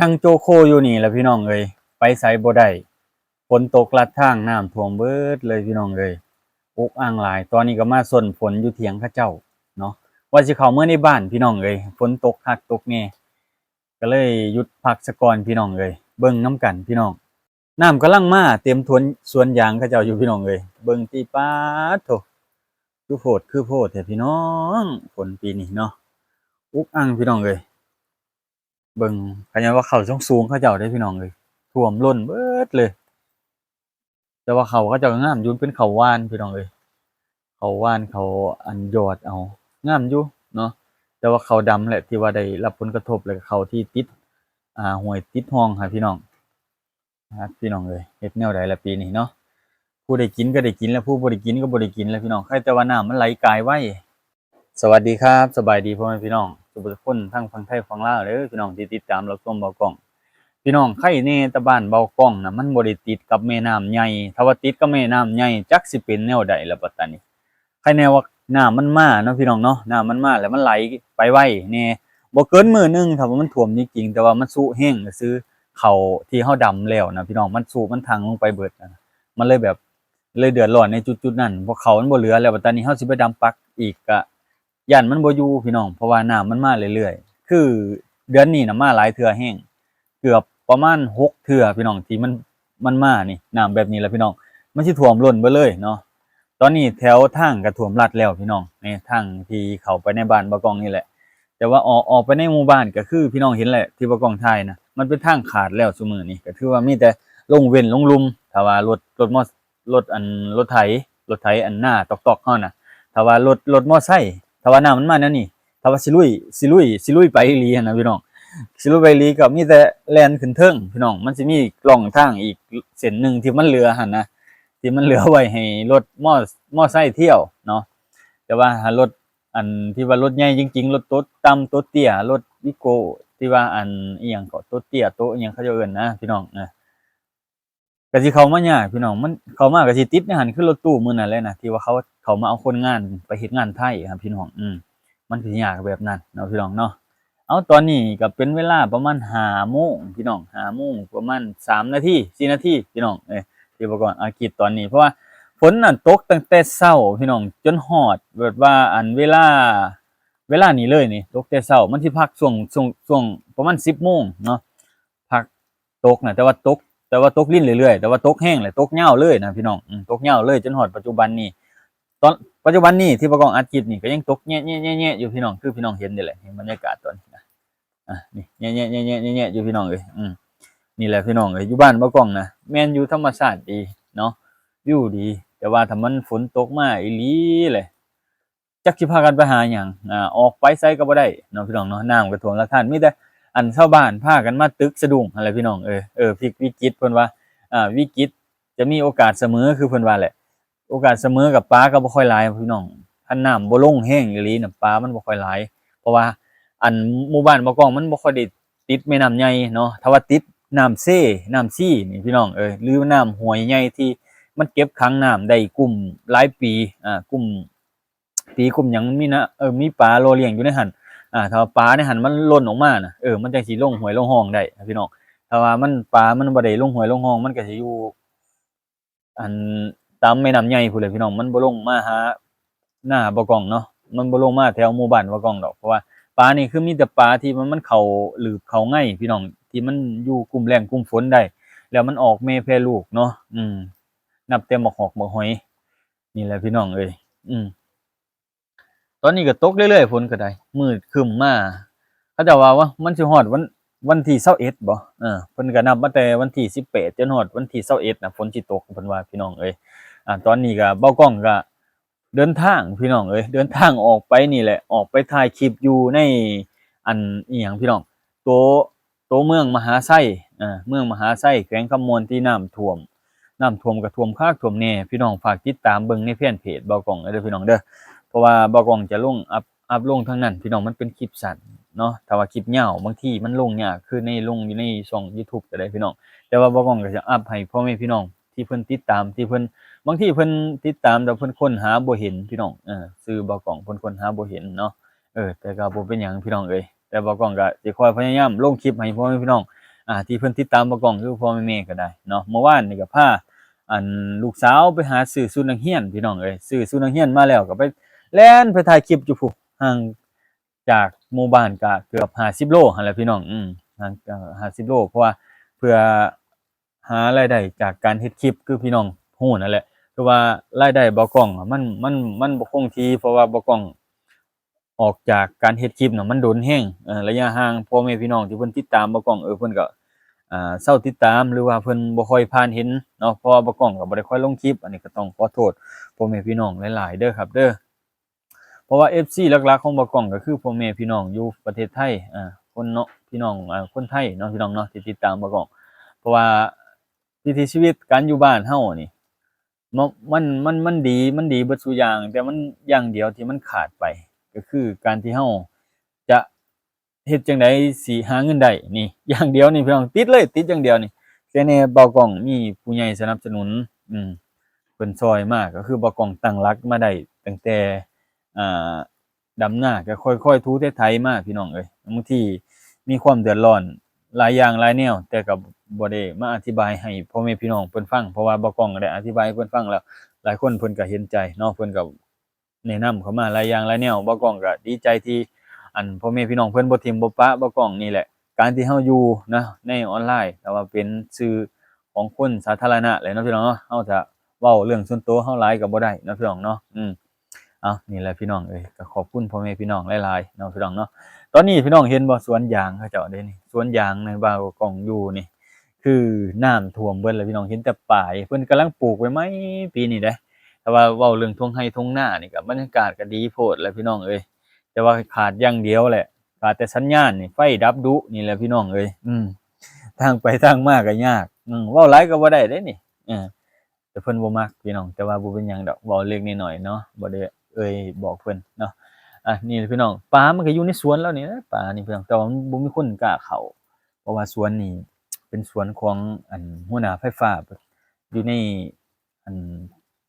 ນັ່ງໂຈໂຄຢູ່ນີ້ລະພີ່ນ້ອງເອີຍ ໄປໃສບໍ່ໄດ້ ຝົນຕົກລັດທາງ ນ້ຳຖ້ວມເບິດເລີຍພີ່ນ້ອງເອີຍ ອຸກອັ່ງຫຼາຍ. ຕອນນີ້ກໍມາຊົນຝົນຢູ່ຖຽງເຂົາເຈົ້າເນາະ ວ່າຊິເຂົ້າເມືອໃນບ້ານພີ່ນ້ອງເອີຍ ຝົນຕົກຄັກຕົກແນ່ ກໍເລີຍຢຸດພັກສາກ່ອນພີ່ນ້ອງເອີຍ. ເບິ່ງນຳກັນພີ່ນ້ອງ ນ້ຳກຳລັງມາເຕັມຖ້ວນສວນຢາງເຂົາເຈົ້າຢູ່ພີ່ນ້ອງເອີຍ ເບິ່ງຕິ ປາດໂທ້ ຄືໂພດຄືໂພດແທ້ພີ່ນ້ອງ ຝົນປີນີ້ເນາະ ອຸກອັ່ງພີ່ນ້ອງເອີຍ. ເບິ່ງ ຂະຫຍັງວ່າເຂົ້າສູງໆເຂົາເຈົ້າເດ້ພີ່ນ້ອງເອີຍ ຖ້ວມລົ້ນເບິດເລີຍ. ແຕ່ວ່າເຂົ້າເຂົາເຈົ້າກໍງາມຢູ່ ເປັນເຂົ້າຫວ່ານພີ່ນ້ອງເອີຍ ເຂົ້າຫວ່ານ ເຂົ້າອັນຢອດເອົາ ງາມຢູ່ເນາະ. ແຕ່ວ່າເຂົ້າດຳແຫຼະ ທີ່ວ່າໄດ້ຮັບຜົນກະທົບ ແລ້ວກໍເຂົ້າທີ່ຕິດ ອ່າ ຫ້ວຍຕິດຮ່ອງຫັ້ນພີ່ນ້ອງ. ອ່າ ພີ່ນ້ອງເອີຍ ເຮັດແນວໃດລະປີນີ້ເນາະ ຜູ້ໄດ້ກິນກໍໄດ້ກິນແລ້ວ ຜູ້ບໍ່ໄດ້ກິນກໍບໍ່ໄດ້ກິນແລ້ວພີ່ນ້ອງ. ໃຄແຕ່ວ່ານ້ຳມັນໄຫຼກາຍໄວ. ສະຫວັດດີຄັບ ສະບາຍດີພໍ່ແມ່ພີ່ນ້ອງທຸກຄົນ ທັງຝັ່ງໄທຝັ່ງລາວເດີພີ່ນ້ອງ ທີ່ຕິດຕາມຮັບຊົມເບົາກ້ອງ. ພີ່ນ້ອງ ໃຄແນ່ແຕ່ບ້ານເບົາກ້ອງນະ ມັນບໍ່ໄດ້ຕິດກັບແມ່ນ້ຳໃຫຍ່ ຖ້າວ່າຕິດກັບແມ່ນ້ຳໃຫຍ່ ຈັກຊິເປັນແນວໃດລະບັດຕານີ້. ໃຄແນ່ວ່ານ້ຳມັນມາເນາະພີ່ນ້ອງເນາະ ນ້ຳມັນມາແລ້ວມັນໄຫຼໄປໄວແນ່ ບໍ່ເກີນມື້ໜຶ່ງ ຖ້າວ່າມັນຖ້ວມຈິງໆ ແຕ່ວ່າມັນຊຸແຮງຊື່ໆ ເຂົ້າທີ່ເຮົາດຳແລ້ວນະພີ່ນ້ອງ ມັນຊຸມັນທັ່ງລົງໄປເບິດນະ ມັນເລີຍແບບ ເລີຍເດືອດຮ້ອນໃນຈຸດໆນັ້ນ ເພາະເຂົ້າມັນບໍ່ເຫຼືອແລ້ວ ບັດຕານີ້ເຮົາຊິໄປດຳປັກອີກກະຢ້ານມັນບໍ່ຢູ່ພີ່ນ້ອງ ເພາະວ່ານ້ຳມັນມາເລື້ອຍໆ ຄືເດືອນນີ້ນະມາຫຼາຍເທື່ອແຮງ ເກືອບປະມານຫົກເທື່ອພີ່ນ້ອງ ທີ່ມັນ ມັນມານີ້ ນ້ຳແບບນີ້ລະພີ່ນ້ອງ ມັນຊິຖ້ວມລົ້ນເບິດເລີຍເນາະ. ຕອນນີ້ແຖວທາງກະຖ້ວມລັດແລ້ວພີ່ນ້ອງ ນີ້ທາງທີ່ເຂົ້າໄປໃນບ້ານເບົາກ້ອງນີ້ແຫຼະ ແຕ່ວ່າອອກ ອອກໄປໃນໝູ່ບ້ານ ກະຄືພີ່ນ້ອງເຫັນແຫຼະ ທີ່ເບົາກ້ອງຖ່າຍນະ ມັນເປັນທາງຂາດແລ້ວຊຸມື້ນີ້ ກະຖືວ່າມີແຕ່ລົງເວັ້ນລົງລຸ່ມ ຖ້າວ່າລົດ ລົດມໍ ລົດອັນ ລົດໄຖ ລົດໄຖອັນໜ້າຕອກໆເຮົານະ ຖ້າວ່າລົດ ລົດມໍໄຊ ຖ້າວ່ານ້ຳມັນມາແນວນີ້ ຖ້າວ່າຊິລຸຍ ຊິລຸຍ ຊິລຸຍໄປອີ່ຫຼີຫັ້ນນະພີ່ນ້ອງ ຊິລຸຍໄປອີ່ຫຼີກໍມີແຕ່ແລ່ນຂຶ້ນເທິງພີ່ນ້ອງ ມັນຊິມີຮ່ອງທາງອີກເສັ້ນໜຶ່ງທີ່ມັນເຫຼືອຫັ້ນນະ ທີ່ມັນເຫຼືອໄວ້ໃຫ້ລົດມໍ ມໍໄຊທ່ຽວເນາະ. ແຕ່ວ່າຖ້າລົດອັນທີ່ວ່າລົດໃຫຍ່ຈິງໆ ລົດໂຕຕ່ຳໂຕເຕ້ຍ ລົດວີໂກ້ ທີ່ວ່າອັນອີ່ຫຍັງເກາະ ໂຕເຕ້ຍ ໂຕອີ່ຫຍັງເຂົາເຈົ້າເອີ້ນນະພີ່ນ້ອງ ເອີ ກະຊິເຂົ້າມາຍາກພີ່ນ້ອງ ມັນເຂົ້າມາກະຊິຕິດໃນຫັ້ນ ຄືລົດຕູ້ມື້ນັ້ນແຫຼະນະ ທີ່ວ່າເຂົາເຂົ້າມາເອົາຄົນງານໄປເຮັດງານໄທຫັ້ນພີ່ນ້ອງ ອືມ ມັນຊິຍາກແບບນັ້ນເນາະພີ່ນ້ອງເນາະ. ເອົາ ຕອນນີ້ກະເປັນເວລາປະມານຫ້າໂມງພີ່ນ້ອງ ຫ້າໂມງປະມານສາມນາທີ ສີ່ນາທີພີ່ນ້ອງ ເອີ ທີ່ປະກອບອາທິດຕອນນີ້ ເພາະວ່າຝົນນັ້ນຕົກຕັ້ງແຕ່ເຊົ້າພີ່ນ້ອງ ຈົນຮອດແບບວ່າອັນເວລາ ເວລານີ້ເລີຍນີ້ ຕົກແຕ່ເຊົ້າ ມັນຊິພັກຊ່ວງ ຊ່ວງ ຊ່ວງປະມານສິບໂມງເນາະ ພັກ ຕົກນະ ແຕ່ວ່າຕົກ ແຕ່ວ່າຕົກລິນເລື້ອຍໆ ແຕ່ວ່າຕົກແຮງ ແລະ ຕົກຍາວເລີຍນະພີ່ນ້ອງ ອືມ ຕົກຍາວເລີຍຈົນຮອດປັດຈຸບັນນີ້ ຕອນປັດຈຸບັນນີ້ທີ່ປະກອບອັດຄລິບນີ້ກໍຍັງຕົກແຍະໆໆຢູ່ພີ່ນ້ອງ ຄືພີ່ນ້ອງເຫັນນີ້ແຫຼະ ເຫັນບັນຍາກາດຕອນນີ້ນະ ອາ ນີ້ແຍະໆໆໆຢູ່ພີ່ນ້ອງເອີຍ ອືມ ນີ້ແຫຼະພີ່ນ້ອງເອີຍ ຢູ່ບ້ານປະກອບນະ ແມ່ນຢູ່ທຳມະຊາດດີເນາະ ວິວດີ ແຕ່ວ່າຖ້າມັນຝົນຕົກມາອີ່ຫຼີແຫຼະ ຈັກຊິພາກັນໄປຫາຫຍັງ ອາ ອອກໄປໃສກໍບໍ່ໄດ້ເນາະພີ່ນ້ອງເນາະ ນ້ຳກໍຖ້ວມລະທານ ມີແຕ່ອັນຊາວບ້ານພາກັນມາຕຶກສະດຸ້ງຫັ້ນແຫຼະພີ່ນ້ອງເອີຍ ເອີ ພິກວິກິດເພິ່ນວ່າ ອາ ວິກິດຈະມີໂອກາດສະເໝີ ຄືເພິ່ນວ່າແຫຼະ ໂອກາດສະເໝີກັບປາກໍບໍ່ຄ່ອຍຫຼາຍພີ່ນ້ອງ ຄັນນ້ຳບໍ່ລົງແຮງອີ່ຫຼີນະ ປາມັນບໍ່ຄ່ອຍຫຼາຍ ເພາະວ່າອັນໝູ່ບ້ານບໍ່ກອງມັນບໍ່ຄ່ອຍໄດ້ຕິດແມ່ນ້ຳໃຫຍ່ເນາະ ຖ້າວ່າຕິດນ້ຳເຊ ນ້ຳຊີນີ້ພີ່ນ້ອງເອີຍ ຫຼືນ້ຳຫ້ວຍໃຫຍ່ທີ່ມັນເກັບຂັງນ້ຳໄດ້ກຸ້ມຫຼາຍປີ ອາ ກຸ້ມ ປີກຸ້ມຫຍັງມີນະ ເອີ ມີປາຫຼໍ່ລ້ຽງຢູ່ໃນຫັ້ນ ອາ ຖ້າວ່າປາໃນຫັ້ນມັນລົ້ນອອກມານະ ເອີ ມັນຈັ່ງຊິລົງຫ້ວຍລົງຮ່ອງໄດ້ນະພີ່ນ້ອງ ຖ້າວ່າມັນ ປາມັນບໍ່ໄດ້ລົງຫ້ວຍລົງຮ່ອງ ມັນກໍຊິຢູ່ ອັນ ຕາມແມ່ນ້ຳໃຫຍ່ພຸ້ນແຫຼະພີ່ນ້ອງ ມັນບໍ່ລົງມາຫາໜ້າບໍ່ກອງເນາະ ມັນບໍ່ລົງມາແຖວໝູ່ບ້ານບໍ່ກອງດອກ ເພາະວ່າປານີ້ຄືມີແຕ່ປາທີ່ມັນ ມັນເຂົ້າຫຼີບເຂົ້າໄງພີ່ນ້ອງ ທີ່ມັນຢູ່ກຸ້ມແລ້ງກຸ້ມຝົນໄດ້ ແລ້ວມັນອອກແມ່ແຜ່ລູກເນາະ ອືມ ນັບແຕ່ໝາກຫອກໝາກຫອຍ ນີ້ແຫຼະພີ່ນ້ອງເອີຍ ອືມ ຕອນນີ້ກໍຕົກເລື້ອຍໆ ຝົນກໍໄດ້ ມືດຄຶ້ມມາ ເຂົາເຈົ້າວ່າ ວ່າມັນຊິຮອດວັນ ວັນທີຊາວເອັດບໍ່ ເອີ ເພິ່ນກໍນັບມາແຕ່ວັນທີສິບແປດ ຈົນຮອດວັນທີຊາວເອັດນະ ຝົນຊິຕົກ ເພິ່ນວ່າພີ່ນ້ອງເອີຍ ອາ ຕອນນີ້ກໍເບົາກ້ອງກໍເດີນທາງພີ່ນ້ອງເອີຍ ເດີນທາງອອກໄປນີ້ແຫຼະ ອອກໄປຖ່າຍຄລິບຢູ່ໃນ ອັນ ອີ່ຫຍັງພີ່ນ້ອງ ໂຕ ໂຕເມືອງມະຫາໄຊ ເອີ ເມືອງມະຫາໄຊ ແຂວງຄຳມ່ວນ ທີ່ນ້ຳຖ້ວມ ນ້ຳຖ້ວມກໍຖ້ວມຄັກຖ້ວມແນ່ ພີ່ນ້ອງຝາກຕິດຕາມເບິ່ງໃນແຟນເພຈເບົາກ້ອງເດີພີ່ນ້ອງເດີ ເພາະວ່າເບົາກ້ອງຈະລົງອັບ ອັບລົງທາງນັ້ນພີ່ນ້ອງ ມັນເປັນຄລິບສັ້ນເນາະ ຖ້າວ່າຄລິບຍາວບາງທີມັນລົງຍາກ ຄືໃນ ລົງຢູ່ໃນຊ່ອງຢູທູບກໍໄດ້ພີ່ນ້ອງ ແຕ່ວ່າເບົາກ້ອງກໍຈະອັບໃຫ້ພໍ່ແມ່ພີ່ນ້ອງທີ່ເພິ່ນຕິດຕາມ ທີ່ເພິ່ນ ບາງທີເພິ່ນຕິດຕາມ ແຕ່ເພິ່ນຄົ້ນຫາບໍ່ເຫັນພີ່ນ້ອງ ເອີ ຊື່ເບົາກ້ອງເພິ່ນຄົ້ນຫາບໍ່ເຫັນເນາະ ເອີ ແຕ່ກໍບໍ່ເປັນຫຍັງພີ່ນ້ອງເອີຍ ແຕ່ເບົາກ້ອງກໍຊິຄອຍພະຍາຍາມລົງຄລິບໃຫ້ພໍ່ແມ່ພີ່ນ້ອງ ອ່າ ທີ່ເພິ່ນຕິດຕາມບ່າວກ້ອງ ຄືພໍ່ແມ່ໆກໍໄດ້ເນາະ. ເມື່ອວານນີ້ກໍພາ ອັນ ລູກສາວໄປຫາຊື້ຊຸດນັກຮຽນ ພີ່ນ້ອງເອີຍ, ຊື້ຊຸດນັກຮຽນມາແລ້ວກໍໄປແລ່ນໄປຖ່າຍຄລິບຢູ່ພຸ້ນ ຫ່າງຈາກໝູ່ບ້ານກໍເກືອບຫ້າສິບໂລຫັ້ນແຫຼະ ພີ່ນ້ອງ. ອືມ ຫ່າງ ເອີ ຫ້າສິບໂລ ເພາະວ່າເພື່ອຫາລາຍໄດ້ຈາກການເຮັດຄລິບ ຄືພີ່ນ້ອງຮູ້ນັ້ນແຫຼະ. ຄືວ່າລາຍໄດ້ບ່າວກ້ອງມັນ ມັນ ມັນບໍ່ຄົງທີ່ ເພາະວ່າບ່າວກ້ອງ ອອກຈາກການເຮັດຄລິບນະ ມັນດົນແຮງ. ເອີ ໄລຍະຫ່າງ ພໍ່ແມ່ພີ່ນ້ອງທີ່ເພິ່ນຕິດຕາມບ່າວກ້ອງ ເອີ ເພິ່ນກໍ ອ່າ ເຊົາຕິດຕາມ ຫຼືວ່າເພິ່ນບໍ່ຄ່ອຍຜ່ານເຫັນເນາະ, ເພາະວ່າບ່າວກ້ອງກໍບໍ່ໄດ້ຄ່ອຍລົງຄລິບ. ອັນນີ້ກໍຕ້ອງຂໍໂທດພໍ່ແມ່ພີ່ນ້ອງຫຼາຍໆເດີຄັບເດີ. ເພາະວ່າເອັຟຊີຫຼັກໆຂອງບ່າວກ້ອງກໍຄືພໍ່ແມ່ພີ່ນ້ອງຢູ່ປະເທດໄທ ອ່າ ຄົນເນາະ ພີ່ນ້ອງ ອ່າ ຄົນໄທເນາະ ພີ່ນ້ອງເນາະ ທີ່ຕິດຕາມບ່າວກ້ອງ. ເພາະວ່າວິຖີຊີວິດການຢູ່ບ້ານເຮົານີ້ ມະ ມັນ ມັນ ມັນດີ ມັນດີເບິດສູ່ຢ່າງ, ແຕ່ມັນຢ່າງດຽວທີ່ມັນຂາດໄປ ກໍຄືການທີ່ເຮົາຈະເຮັດຈັ່ງໃດຊິຫາເງິນໄດ້ນີ້ ຢ່າງດຽວນີ້ ພີ່ນ້ອງ ຕິດເລີຍ ຕິດຢ່າງດຽວນີ້. ແຕ່ແນ່ບ່າວກ້ອງມີຜູ້ໃຫຍ່ສະໜັບສະໜູນ ອືມ ເພິ່ນຊ່ອຍມາ ກໍຄືບ່າວກ້ອງຕັ້ງຫຼັກມາໄດ້ຕັ້ງແຕ່ ອ່າ ດຳນາ ກໍຄ່ອຍໆຖູໄຖມາ ພີ່ນ້ອງເອີຍ. ບາງທີມີຄວາມເດືອດຮ້ອນຫຼາຍຢ່າງຫຼາຍແນວ ແຕ່ກໍບໍ່ໄດ້ມາອະທິບາຍໃຫ້ພໍ່ແມ່ພີ່ນ້ອງເພິ່ນຟັງ ເພາະວ່າບ່າວກ້ອງກໍໄດ້ອະທິບາຍໃຫ້ເພິ່ນຟັງແລ້ວ ຫຼາຍຄົນເພິ່ນກໍເຫັນໃຈເນາະ, ເພິ່ນກໍແນະນຳເຂົ້າມາຫຼາຍຢ່າງຫຼາຍແນວ. ບ່າວກ້ອງກໍດີໃຈທີ່ ອັນ ພໍ່ແມ່ພີ່ນ້ອງເພິ່ນບໍ່ຖິ້ມບໍ່ປະບ່າວກ້ອງນີ້ແຫຼະ. ການທີ່ເຮົາຢູ່ນະ ໃນອອນລາຍ ແຕ່ວ່າເປັນສື່ຂອງຄົນສາທາລະນະແຫຼະເນາະ ພີ່ນ້ອງເນາະ, ເຮົາຈະເວົ້າເລື່ອງສ່ວນຕົວເຮົາຫຼາຍກໍບໍ່ໄດ້ເນາະ ພີ່ນ້ອງເນາະ. ອືມ ເອົາ ນີ້ແຫຼະ ພີ່ນ້ອງເອີຍ, ກໍຂອບຄຸນພໍ່ແມ່ພີ່ນ້ອງຫຼາຍໆເນາະ ພີ່ນ້ອງເນາະ. ຕອນນີ້ພີ່ນ້ອງເຫັນບໍ່ ສວນຢາງເຂົາເຈົ້າເດ້ນີ້, ສວນຢາງໃນບ້ານຂອງຢູ່ນີ້ ຄືນ້ຳຖ້ວມເບິດແລ້ວ ພີ່ນ້ອງ, ເຫັນແຕ່ປາຍ. ເພິ່ນກຳລັງປູກໃໝ່ໆປີນີ້ເດ້, ແຕ່ວ່າເວົ້າເລື່ອງທົ່ງໄຮ່ທົ່ງນານີ້ກໍບັນຍາກາດກໍດີໂພດແຫຼະ ພີ່ນ້ອງເອີຍ, ແຕ່ວ່າຂາດຢ່າງດຽວແຫຼະ ຂາດແຕ່ສັນຍານນີ້ ໄຟດັບດຸນີ້ແຫຼະ ພີ່ນ້ອງເອີຍ. ອືມ ທາງໄປທາງມາກໍຍາກ. ອືມ ເວົ້າຫຼາຍກໍບໍ່ໄດ້ເດ້ນີ້. ເອີ ແຕ່ເພິ່ນບໍ່ມັກ ພີ່ນ້ອງ, ແຕ່ວ່າບໍ່ເປັນຫຍັງດອກ, ເວົ້າເລັກນ້ອຍເນາະ, ບໍ່ໄດ້ເອີ່ຍບອກເພິ່ນເນາະ. ອ່າ ນີ້ພີ່ນ້ອງ, ປາມັນກໍຢູ່ໃນສວນລາວນີ້ແຫຼະ ປານີ້ ພີ່ນ້ອງ, ແຕ່ວ່າມັນບໍ່ມີຄົນກ້າເຂົ້າ ເພາະວ່າສວນນີ້ເປັນສວນຂອງ ອັນ ຫົວໜ້າໄຟຟ້າ ຢູ່ໃນ ອັນ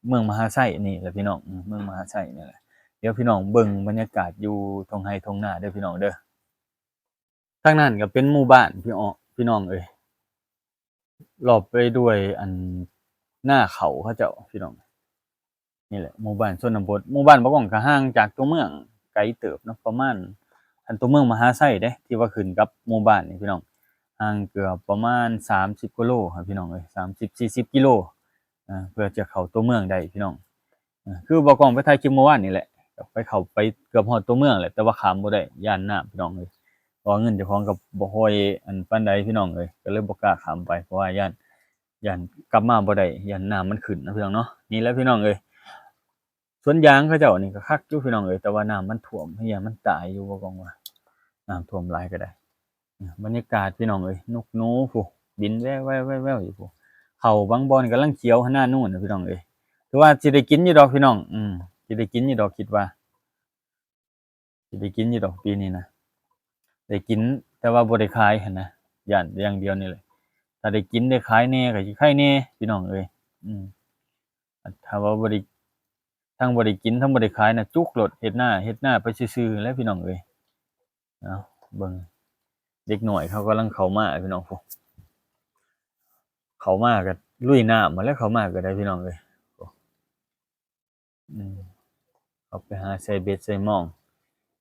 ເມືອງມະຫາໄຊນີ້ແຫຼະ ພີ່ນ້ອງ, ເມືອງມະຫາໄຊນີ້ແຫຼະ. ດຽວພີ່ນ້ອງເບິ່ງບັນຍາກາດຢູ່ທົ່ງໄຮ່ທົ່ງນາເດີ ພີ່ນ້ອງເດີ. ທາງນັ້ນກໍເປັນໝູ່ບ້ານ ພີ່ນ້ອງ ພີ່ນ້ອງເອີຍ, ລອບໄປດ້ວຍ ອັນ ນາເຂົ້າເຂົາເຈົ້າ ພີ່ນ້ອງ. ນີ້ແຫຼະໝູ່ບ້ານຊົນນະບົດ. ໝູ່ບ້ານບ່າວກ້ອງກໍຫ່າງຈາກຕົວເມືອງໄກເຕີບເນາະ, ປະມານ ອັນ ຕົວເມືອງມະຫາໄຊເດ້ ທີ່ວ່າຂຶ້ນກັບໝູ່ບ້ານນີ້ ພີ່ນ້ອງ, ຫ່າງເກືອບປະມານສາມສິບກວ່າໂລ ພີ່ນ້ອງເອີຍ, ສາມສິບ ສີ່ສິບກິໂລ ເພື່ອຈະເຂົ້າຕົວເມືອງໄດ້ ພີ່ນ້ອງ. ຄືບ່າວກ້ອງໄປຖ່າຍຄລິບມື້ວານນີ້ແຫຼະ, ກໍໄປເຂົ້າໄປເກືອບຮອດຕົວເມືອງແຫຼະ ແຕ່ວ່າຂ້າມບໍ່ໄດ້ ຢ້ານນ້ຳ ພີ່ນ້ອງເອີຍ, ເພາະວ່າເງິນເຈົ້າຂອງກໍບໍ່ຄ່ອຍ ອັນ ປານໃດ ພີ່ນ້ອງເອີຍ, ກໍເລີຍບໍ່ກ້າຂ້າມໄປ ເພາະວ່າຢ້ານ ຢ້ານກັບມາບໍ່ໄດ້ ຢ້ານນ້ຳມັນຂຶ້ນນະ ພີ່ນ້ອງເນາະ. ນີ້ແຫຼະ ພີ່ນ້ອງເອີຍ, ສວນຢາງເຂົາເຈົ້ານີ້ກໍຄັກຢູ່ ພີ່ນ້ອງເອີຍ, ແຕ່ວ່ານ້ຳມັນຖ້ວມ ເຮືອມັນຕາຍຢູ່ ບ່າວກ້ອງວ່າ ນ້ຳຖ້ວມຫຼາຍກໍໄດ້. ບັນຍາກາດ ພີ່ນ້ອງເອີຍ, ນົກໜູພຸ້ນ ບິນແວ່ວໆໆຢູ່ພຸ້ນ, ເຂົ້າບາງບ່ອນກຳລັງຂຽວຫັ້ນນາ ນູນນະ ພີ່ນ້ອງເອີຍ. ຖືວ່າຊິໄດ້ກິນຢູ່ດອກ ພີ່ນ້ອງ, ອືມ ຊິໄດ້ກິນຢູ່ດອກ ຄິດວ່າຊິໄດ້ກິນຢູ່ດອກ ປີນີ້ນະ, ໄດ້ກິນ ແຕ່ວ່າບໍ່ໄດ້ຂາຍຫັ້ນນະ, ຢ້ານຢ່າງດຽວນີ້ແຫຼະ. ຖ້າໄດ້ກິນໄດ້ຂາຍແດ່ກໍຊິໄຄແດ່ ພີ່ນ້ອງເອີຍ. ອືມ ຖ້າວ່າບໍ່ໄດ້ ທັງບໍ່ໄດ້ກິນ ທັງບໍ່ໄດ້ຂາຍນະ ຈຸກໂລດ, ເຮັດນາ ເຮັດນາໄປຊື່ໆແຫຼະ ພີ່ນ້ອງເອີຍ. ເອົາ ເບິ່ງ ເດັກນ້ອຍເຂົາກຳລັງເຂົ້າມາ ພີ່ນ້ອງ, ເຂົ້າມາກໍລຸຍນ້ຳມາແລ້ວ, ເຂົ້າມາກໍໄດ້ ພີ່ນ້ອງເອີຍ. ອືມ ເຂົາໄປຫາໃສ່ເບັດໃສ່ມອງ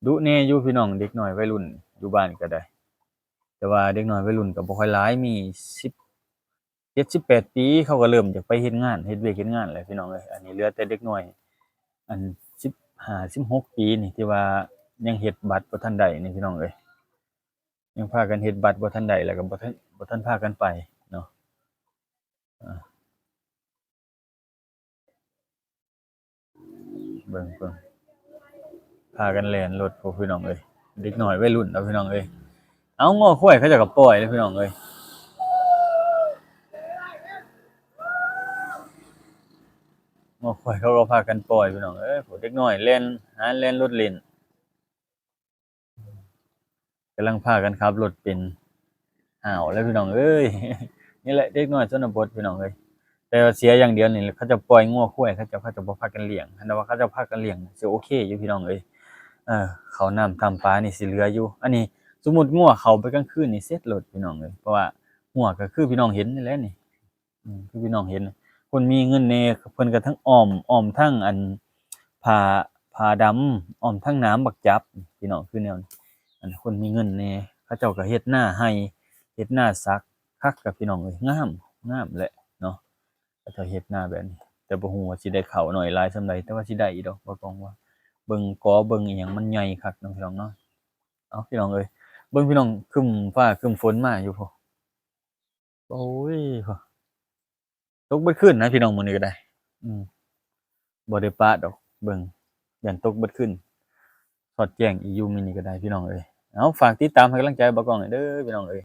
ດຸແດ່ຢູ່ ພີ່ນ້ອງ, ເດັກນ້ອຍໄວລຸ້ນຢູ່ບ້ານກໍໄດ້. ແຕ່ວ່າເດັກນ້ອຍໄວລຸ້ນກໍບໍ່ຄ່ອຍຫຼາຍ, ມີສິບເຈັດ ສິບແປດປີ ເຂົາກໍເລີ່ມຢາກໄປເຮັດງານ ເຮັດວຽກເຮັດງານແລ້ວ ພີ່ນ້ອງເອີຍ. ອັນນີ້ເຫຼືອແຕ່ເດັກນ້ອຍ ອັນ ສິບຫ້າ ສິບຫົກປີນີ້ ທີ່ວ່າຍັງເຮັດບັດບໍ່ທັນໄດ້ນີ້ ພີ່ນ້ອງເອີຍ, ຍັງພາກັນເຮັດບັດບໍ່ທັນໄດ້ ແລ້ວກໍບໍ່ທັນ ບໍ່ທັນພາກັນໄປເນາະ. ເບິ່ງ ເບິ່ງ ພາກັນແລ່ນລົດພຸ້ນ ພີ່ນ້ອງເອີຍ, ເດັກນ້ອຍໄວລຸ້ນເນາະ ພີ່ນ້ອງເອີຍ. ເອົາ ງົວຄວາຍເຂົາເຈົ້າກໍປ່ອຍແລ້ວ ພີ່ນ້ອງເອີຍ, ງົວຄວາຍເຂົາກໍພາກັນປ່ອຍ ພີ່ນ້ອງເອີຍ. ເດັກນ້ອຍແລ່ນ ຫາແລ່ນລົດຫຼິ້ນ. ກຳລັງພາກັນຂັບລົດເປັນ ອ້າວ ແລ້ວ ພີ່ນ້ອງເອີຍ. ນີ້ແຫຼະເດັກນ້ອຍຊົນນະບົດ ພີ່ນ້ອງເອີຍ, ແຕ່ວ່າເສຍຢ່າງດຽວນີ້ ເຂົາເຈົ້າປ່ອຍງົວຄວາຍ ເຂົາເຈົ້າ ເຂົາເຈົ້າບໍ່ພາກັນລ້ຽງ. ຄັນວ່າເຂົາເຈົ້າພາກັນລ້ຽງ ຊິໂອເຄຢູ່ ພີ່ນ້ອງເອີຍ. ເອີ ເຂົ້ານ້ຳທຳປານີ້ຊິເຫຼືອຢູ່. ອັນນີ້ສົມມຸດງົວເຂົ້າໄປກາງຄືນນີ້ເສັດໂລດ ພີ່ນ້ອງເອີຍ, ເພາະວ່າ ຮົ້ວກໍຄືພີ່ນ້ອງເຫັນນີ້ແຫຼະນີ້ ອືມ ຄືພີ່ນ້ອງເຫັນ ຄົນມີເງິນແດ່ ເພິ່ນກໍທັງອ້ອມ ອ້ອມທັງອັນ ຜ້າ ຜ້າດຳ ອ້ອມທັງໜາມບັກຈັບ ພີ່ນ້ອງ ຄືແນວນີ້ ອັນຄົນມີເງິນແດ່ ເຂົາເຈົ້າກໍເຮັດນາໄຮ່ ເຮັດນາສັກຄັກ ກັບພີ່ນ້ອງເອີຍ ງາມ ງາມແຫຼະເນາະ ເຂົາເຈົ້າເຮັດນາແບບນີ້ ແຕ່ບໍ່ຮູ້ວ່າຊິໄດ້ເຂົ້າໜ້ອຍຫຼາຍສ່ຳໃດ ແຕ່ວ່າຊິໄດ້ຢູ່ດອກ ບໍ່ຕ້ອງວ່າ ເບິ່ງກໍເບິ່ງອີ່ຫຍັງມັນໃຫຍ່ຄັກເນາະ ພີ່ນ້ອງເນາະ ເອົາ ພີ່ນ້ອງເອີຍ ເບິ່ງ ພີ່ນ້ອງ ຄຶ້ມຟ້າຄຶ້ມຝົນມາຢູ່ພຸ້ນ ໂອ້ຍ ຕົກເບິດຄືນນະພີ່ນ້ອງ ມື້ນີ້ກໍໄດ້ ອືມ ບໍ່ໄດ້ປະດອກ ເບິ່ງ ຢ້ານຕົກເບິດຄືນ ສອດແຈ້ງອີ່ຢູ່ມື້ນີ້ກໍໄດ້ ພີ່ນ້ອງເອີຍ ເອົາ ຝາກຕິດຕາມໃຫ້ກຳລັງໃຈບ່າວກ້ອງແດ່ເດີ ພີ່ນ້ອງເອີຍ